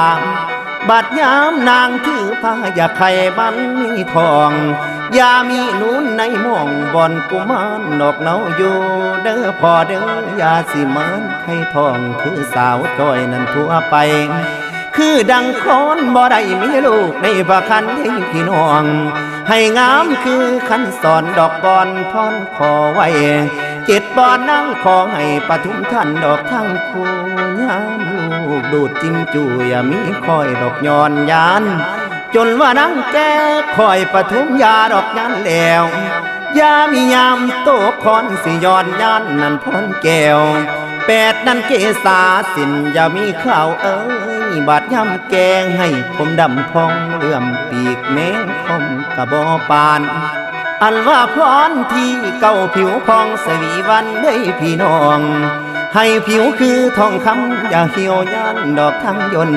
າ ບັດຍາມນາງຖືພາ ຢາກໃຫ້ມັນມີທ້ອງ ຢ່າມີນູນໃນໝ້ອງ ບ່ອນກຸມານນອກເນົາຢູ່ ເດີພໍ່ເດີ ຢ່າຊິມານໄຂ່ທ້ອງ ຄືສາວຈ້ອຍນັ້ນທົ່ວໄປ ຄືດັ່ງຄົນບໍ່ໄດ້ມີລູກໃນພະຄັນເດ້ພີ່ນ້ອງ ໃຫ້ງາມຄືຄັນສອນດອກບອນພອນຂໍໄວ້ ເຈັດບອນນາງຂໍໃຫ້ປະທຸມທານດອກທັງຄູ່ ຍາມລູກດູດຈິ້ມຈູ່ ຢ່າມີຄອຍດອກຍ້ອນຍານ ຈົນວ່ານາງແກ່ຄອຍປະທຸມຢາດອກຍານແລ້ວ ຢ່າມີຍາມໂຕຄອນ ຊິຍ້ອນຍານນັ້ນພອນແກ້ວ ແປດນັ້ນເກສາສິນ ຢ່າມີຂ່າວເອີຍ ບາດຍາມແກ່ໃຫ້ຜົມດຳຜ່ອງ ເຫຼື້ອມປີກແມງຄອມກະບໍ່ປານ ອັນວ່າພອນທີເກົ້າ ຜິວຜ່ອງສະຫວີວັນເດ້ພີ່ນ້ອງ ໃຫ້ຜິວຄືທອງຄຳ ຢ່າຫ່ຽວຍານດອກທັງຍົນ